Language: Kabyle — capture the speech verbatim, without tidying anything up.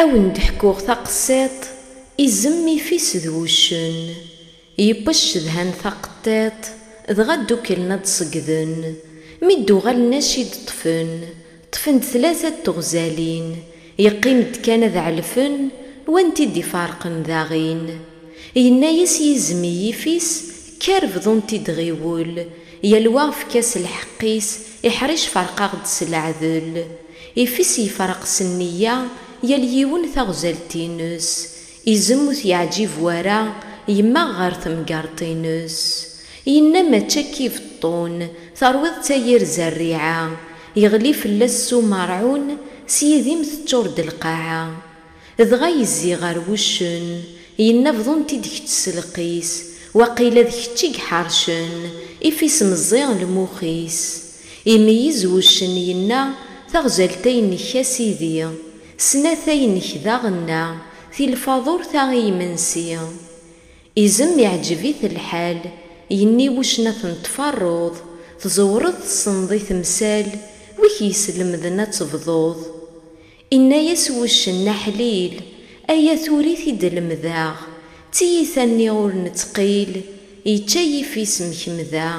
Ad wen-d-ḥkuɣ taqsiṭ, izem ifis d wuccen. Yewwa ccedhan taqeṭṭiṭ, dɣa dduklen ad d-ṣeggden. Mi d-uɣalen acu i d-ṭṭfen, ṭṭfen-d tlata n teɣzalin. Yeqqim-d kan ad ɛelfen wanti d-ifarqen daɣin. Yenna-yas yizem i yif-is, kker bḍu-t-id ɣiwel, yal wa efk-as lḥeqq-is, iḥric ferq-aɣ-d s leɛdel. Ifis yefreq s nniya, yal yiwen taɣzalt-ines. Izem ur t-yeɛǧib wara, yemmeɣ ɣer temgerṭ-ines. Yenna mačči akka i beṭṭun, terwiḍ-tt ay irza rriɛa, yeɣli fell-as s umerɛun, s yidim teččur-d lqaɛa. Dɣa yezzi ɣer wuccen, yenna bḍu-t-id kečč s lqis, waqila d kečč i iḥercen, ifis meẓẓi lmux-is. Imeyyez wuccen yenna taɣzalt-a-inek a sidi, snat-a-inek daɣenna, ti lfaḍurt-a i yimensi. Izem iɛǧeb-it lḥal, yenna i wuccen ad ten-tferruḍ, tẓewreḍ tessneḍ i temsal, wi k-yeslemden ad tebḍuḍ. Inna-yas wuccen aḥlil, ay at ur i t-id-lemdeɣ, d tiyita-nni ur nettqil, yečča yif-is mkemda.